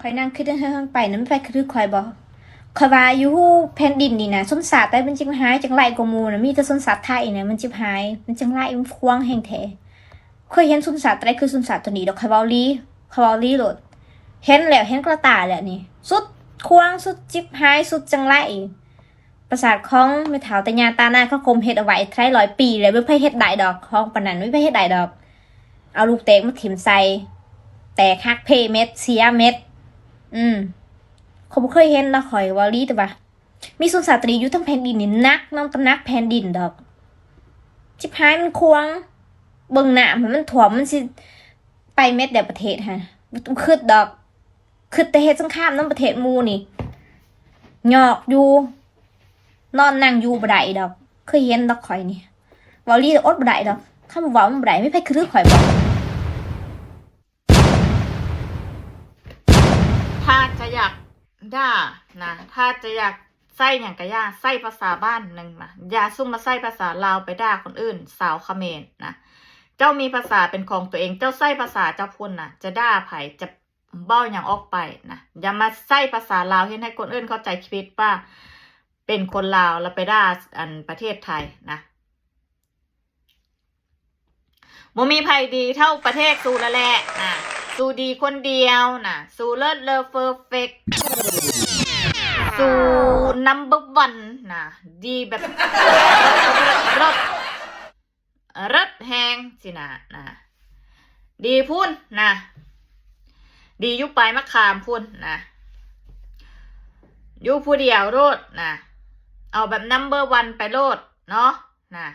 ຂ້ອຍນັ່ງຄິດເຮືອງໄປນະ ມັນໄປຄືຂ້ອຍບໍ່? ຂ້ອຍວ່າຢູ່ແຜ່ນດິນນີ້ນະ ຊົນຊາດໃດມັນຈຶ່ງຮ້າຍຈັ່ງຮ້າຍກວ່າໝູ່ນະ? ມີແຕ່ຊົນຊາດໄທນະ ມັນຈິບຮ້າຍ ມັນຈັ່ງຮ້າຍ ມັນຂວາງແຮງແທ້. ເຄີຍເຫັນຊົນຊາດໃດຄືຊົນຊາດໂຕນີ້ດອກ ຂ້ອຍເວົ້າອີ່ຫຼີ ຂ້ອຍເວົ້າອີ່ຫຼີໂລດ. ເຫັນແລ້ວ ເຫັນກະຕາແລ້ວນີ້ ສຸດຂວາງ ສຸດຈິບຮ້າຍ ສຸດຈັ່ງຮ້າຍ. ປາສາດຂອງແມ່ເຖົ້າຕາຍາຕານາເຂົາກົມເຮັດເອົາໄວ້ຫຼາຍຮ້ອຍປີແລ້ວ ບໍ່ມີໃຜເຮັດໄດ້ດອກ ຂອງປານນັ້ນບໍ່ມີໃຜເຮັດໄດ້ດອກ. ເອົາລູກເຕກມາຖິ້ມໃສ່ ແຕກຫັກເພເໝິດ ເສຍເໝິດ. ອືມ ຂ້ອຍບໍ່ເຄີຍເຫັນເນາະ ຂ້ອຍເວົ້າອີ່ຫຼີ ແຕ່ວ່າມີສຸນຊາດຕະລີຢູ່ທັງແຜ່ນດິນນີ້ ໜັກນຳຕຳໜັກແຜ່ນດິນດອກ. ຈິບຫາຍ ມັນຂວາງ ເບິ່ງນ້ຳຫັ້ນມັນຖ້ວມ ມັນຊິໄປເໝິດແລ້ວປະເທດຫັ້ນ. ບໍ່ຄຶດດອກ ຄຶດແຕ່ເຮັດສົງຄາມນຳປະເທດໝູ່ນີ້ ຍອກຢູ່ ນອນນັ່ງຢູ່ບໍ່ໄດ້ດອກ. ເຄີຍເຫັນດອກຂ້ອຍນີ້ ເວົ້າອີ່ຫຼີ ອົດບໍ່ໄດ້ດອກ. ຄັນບໍ່ເວົ້າມັນບໍ່ໄດ້ ມີໃຜຄືຂ້ອຍບໍ່? ຖ້າຈະຢາກດ່ານະ ຖ້າຈະຢາກໃຊ້ຫຍັງກະຢ່າ ໃຊ້ພາສາບ້ານໜຶ່ງນະ ຢ່າຊຸ່ມມາໃຊ້ພາສາລາວໄປດ່າຄົນອື່ນ ຊາວຂະເໝນນະ. ເຈົ້າມີພາສາເປັນຂອງຕົວເອງ ເຈົ້າໃຊ້ພາສາເຈົ້າພຸ້ນນະ ຈະດ່າໃຜ ຈະເວົ້າຫຍັງອອກໄປນະ ຢ່າມາໃຊ້ພາສາລາວເຮັດໃຫ້ຄົນອື່ນເຂົ້າໃຈຜິດວ່າເປັນຄົນລາວ ແລ້ວໄປດ່າ ອັນ ປະເທດໄທນະ. ບໍ່ມີໃຜດີເທົ່າປະເທດສູແລ້ວແຫຼະນະ ສູດີຄົນດຽວນະ ສູເລີດເລີເຟີເຟັກ ສູນຳເບີວັນນະ ດີແບບເລີດ ເລີດແຮງຊີ້ນະ ນະ ດີພຸ້ນນະ ດີຢູ່ປາຍມະຂາມພຸ້ນນະ ຢູ່ຜູ້ດຽວໂລດນະ ເອົາແບບນຳເບີວັນໄປໂລດເນາະນະ.